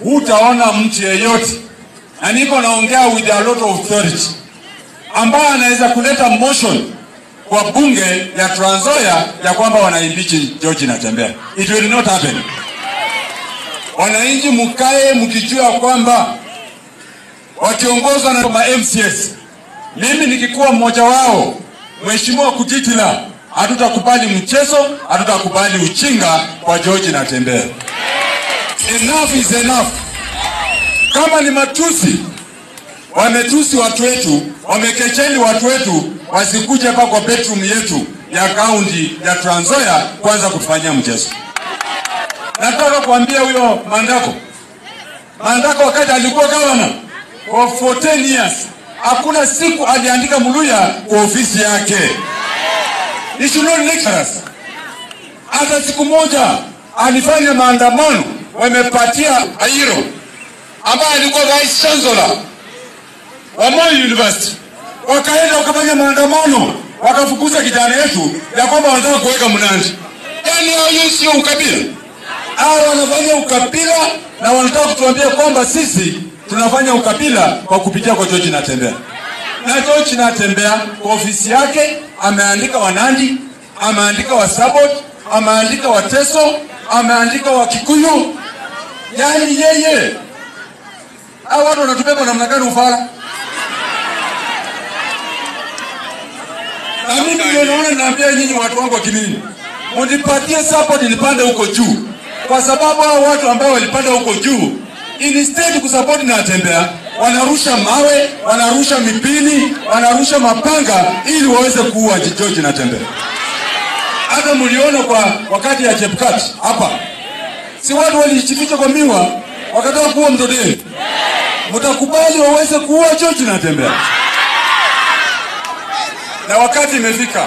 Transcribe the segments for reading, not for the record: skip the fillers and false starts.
Hutaona mtu yeyote, na niko naongea with a lot of authority, ambaye anaweza kuleta motion kwa bunge ya Trans Nzoia ya kwamba wanaimpeach George Natembeya. It will not happen. Wananchi mkae mkijua kwamba wakiongozwa na ma MCS, mimi nikikuwa mmoja wao, Mheshimiwa Kutitila, hatutakubali mchezo, hatutakubali uchinga kwa George Natembeya. Enough is enough. Kama ni matusi, wametusi watu wetu, wamekecheli watu wetu, wasikuje hapa kwa bedroom yetu ya kaunti ya Trans Nzoia kwanza kutufanyia mchezo. Nataka kuambia huyo Mandako. Mandako wakati alikuwa governor for 14 years, hakuna siku aliandika Mluya kwa ofisi yake. He should not lecture us. Hata siku moja alifanya maandamano, wamepatia Airo ambaye alikuwa vice chancellor wa Moi University. Wakaenda wakafanya maandamano, wakafukuza kijana yetu ya kwamba wanataka kuweka Mnandi. Yaani hiyo sio ukabila. Hao wanafanya ukabila na wanataka kutuambia kwamba sisi tunafanya ukabila kwa kupitia kwa George Natembeya. Na George Natembeya kwa ofisi yake ameandika Wanandi, ameandika Wasabot, ameandika Wateso, ameandika Wakikuyu. Yaani yeye, hao watu wanatubeba namna gani ufala? Na mimi ndio naona naambia nyinyi watu wangu wa Kimilili, mnipatie support nilipande huko juu. Kwa sababu hao watu ambao walipanda huko juu, instead kusupport Natembeya, wanarusha mawe, wanarusha mipini, wanarusha mapanga ili waweze kuua George Natembeya. Hata mliona kwa wakati ya Chebukati hapa, si watu walijificha kwa miwa wakataka kuua mtoto wenu. Mtakubali waweze kuua George Natembeya? Na wakati imefika,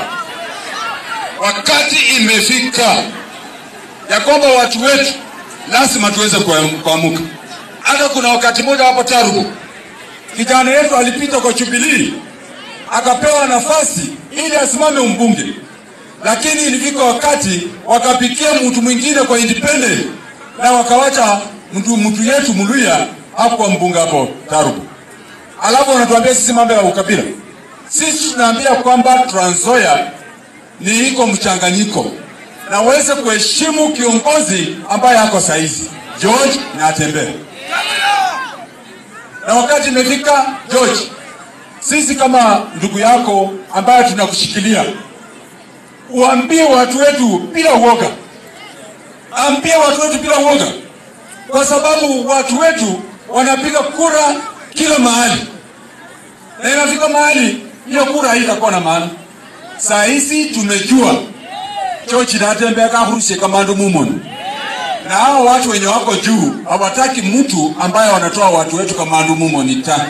wakati imefika ya kwamba watu wetu lazima tuweze kuamuka. Hata kuna wakati mmoja hapo Tarubu, kijana yetu alipita kwa Jubilee akapewa nafasi ili asimame mbunge, lakini ilifika wakati wakapikia mtu mwingine kwa independent na wakawacha mtu yetu Mluya hakuwa mbunge hapo Tarubu. Alafu wanatuambia sisi mambo ya ukabila. Sisi tunaambia kwamba Trans Nzoia ni iko mchanganyiko, na waweze kuheshimu kiongozi ambaye ako saizi, George Natembeya. Na wakati imefika George, sisi kama ndugu yako ambaye tunakushikilia, uambie watu wetu bila uoga. Ambie watu wetu bila uoga, kwa sababu watu wetu wanapiga kura kila mahali, na inafika mahali hiyo kura haitakuwa na maana. Saa hizi tumejua George Natembeya kahurushe kamandu mumoni, na hao watu wenye wako juu hawataki mtu ambaye wanatoa watu wetu kamandu mumoni ta.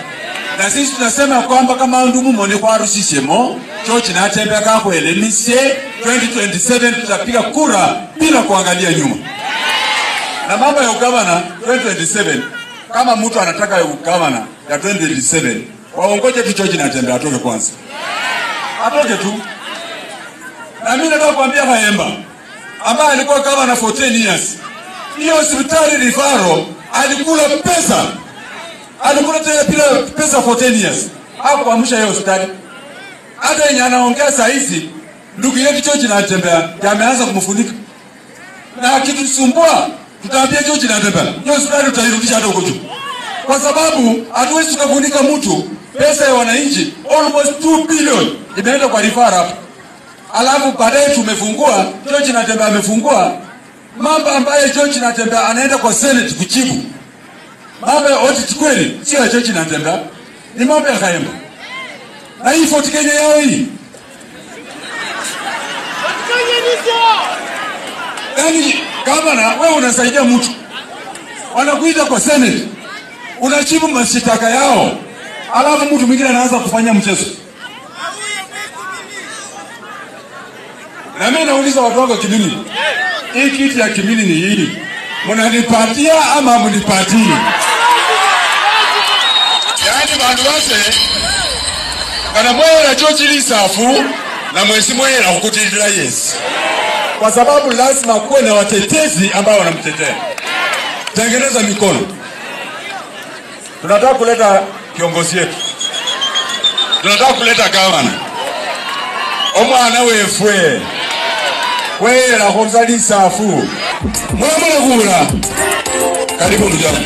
Na sisi tunasema kwamba kamandu mumoni kwa harusishemo George Natembeya kakuelemishe 2027 tutapiga kura bila kuangalia nyuma. Na mambo ya ugavana 2027, kama mtu anataka ya ugavana ya 2027, waongoje tu George Natembeya atoke kwanza. Atoke tu. Na mimi nataka kuambia Khaemba ambaye alikuwa gavana for 10 years, hiyo hospitali Rifaro alikula pesa. Alikula tena bila pesa for 10 years. Hakuamsha hiyo hospitali. Hata yenye anaongea saa hizi, ndugu yetu George Natembeya ameanza kumfunika. Na akitusumbua, tutaambia George Natembeya, hiyo hospitali tutairudisha hata huko juu. Kwa sababu hatuwezi tukafunika mtu pesa ya wananchi almost 2 billion imeenda kwa Rifaro hapa. Alafu baadaye tumefungua, George Natembeya amefungua mambo ambayo George Natembeya anaenda kwa Senate kujibu. Mambo ya audit kweli sio ya George Natembeya, ni mambo ya Khaemba. Na hii Fort Kenya yao hii. Yaani gavana wewe unasaidia mtu, wanakuita kwa Senate, unajibu mashtaka yao, alafu mtu mwingine anaanza kufanya mchezo. Na mimi nauliza watu wangu Kimilili, hii kiti ya Kimilili ni hii, mnanipatia ama mnipatii? Yaani bandu base kana mwera George lisafu na mwesi mwera hukutilila Yesu, kwa sababu lazima kuwe na watetezi ambao wanamtetea. Tengeneza mikono. Tunataka kuleta kiongozi yetu, tunataka kuleta gavana omwana wefwe kweyela khobisa lisafu mwamulekula. Karibu ndugu yangu.